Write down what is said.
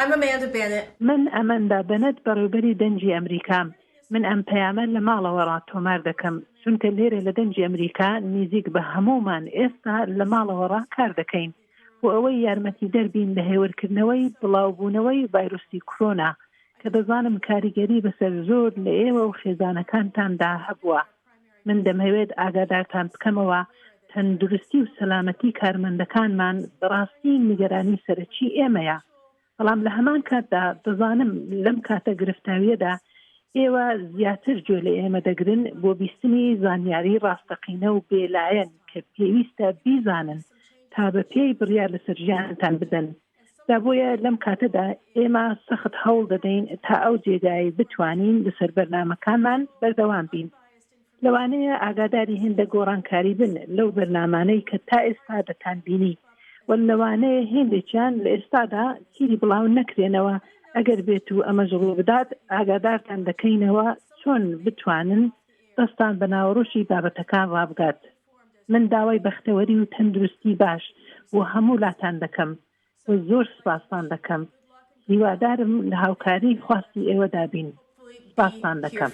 I'm Amanda Bennett. من ئەمەندا بەنەت بەڕێوبەری دەنگی ئەمریکام. من ئەم پەیامە لە ماڵەوە ڕا تۆمار دەکەم چونکە لێرە لە دەنگی ئەمریکا نیزیک بە هەموومان ئێستا لە ماڵەوە ڕا کار دەکەین بۆ ئەوەی یارمەتیدەر بین لە هێورکردنەوەی بڵاوبوونەوەی ڤایرۆسی کرۆنا کە دەزانم کاریگەری بەسەر زۆر لە ئێوە و خێزانەکانتاندا هەبووە. من دەمهەوێت ئاگادارتان بکەمەوە تەندروستی و سەلامەتی کارمەندەکانمان بەڕاستی نیگەرانی سەرەکی ئێمەیە، بەڵام لە هەمان کاتدا دەزانم لەم کاتە گرفتاویەدا ئێوە زیاتر گوێ لە ئێمە دەگرن بۆ بیستنی زانیاری ڕاستەقینە و بێلایەن کە پێویستە بیزانن تا بە پێی بڕیار لەسەر ژیانتان بدەن. جا بۆیە لەم کاتەدا ئێمە سەخت هەوڵ دەدەین تا ئەو جێگایەی بتوانین لەسەر بەرنامەکانمان بەردەوام بین. لەوانەیە ئاگاداری هێندە گۆڕانکاری بن لەو بەرنامانەی کە تا ئێستا دەتانبینی و لەوانەیە هێندێکیان لە ئێستادا چیدی بڵاو نەکرێنەوە، ئەگەر بێت و ئەمەش ڕووبدات ئاگادارتان دەکەینەوە چۆن بتوانن دەستان بە ناوەڕۆکی بابەتەکان ڕابگات. من داوای بەختەوەری و تەندروستی باش بۆ هەموو لاتان دەکەم و زۆر سپاستان دەکەم. هیوادارم لە هاوکاری خواستی ئێوەدا بین. سپاستان دەکەم.